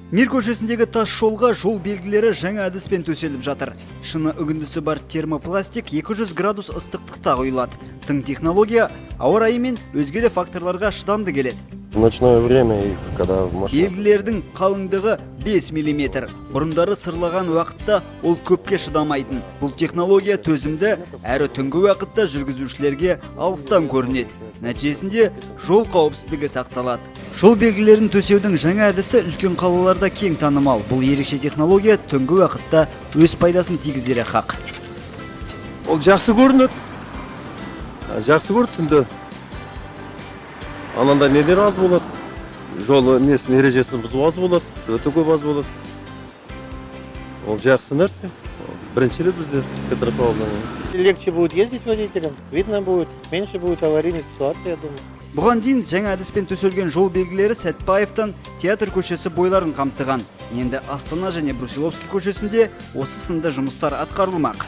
Мир көшесіндегі тас жолға жол белгілері жаңа әдіспен төселіп жатыр. Шыны үгіндісі бар термопластик 200 градус ыстықтықта құйылады. Тың технология ауа райы мен өзге де факторларға шыдамды келеді. В ночное время их, когда в машине. Белгілердің қалыңдығы 5 мм. Бұрындары сырлаған уақытта ол көпке шыдамайтын. Бұл технология төзімді әрі түнгі уақытта жүргізушілерге алыстан көрінеді. Нәтижесінде жол қауіпсіздігі сақталады. Жол белгілерін төсеудің жаңа әдісі үлкен қалаларда кең танымал. Бұл ерекше технология түнгі уақытта өз пайдасын тигізері хақ. Ол жақсы көрінеді. Жақсы көрінеді түнде. Ананда недер аз болады, жолы несін, ережесін бұзу аз болады, өте көп аз болады. Ол жақсы нәрсе. Бірінші рет бізде, Петропавлда. Легче будет ездить водителям, видно будет, меньше будет аварийных ситуаций, я думаю. Бұған дейін жаңа әдіспен төселген жол белгілері Сәтпаевтан Театр көшесі бойларын қамтыған. Енді Астана және Брусиловский көшесінде осы сынды жұмыстар атқарылмақ.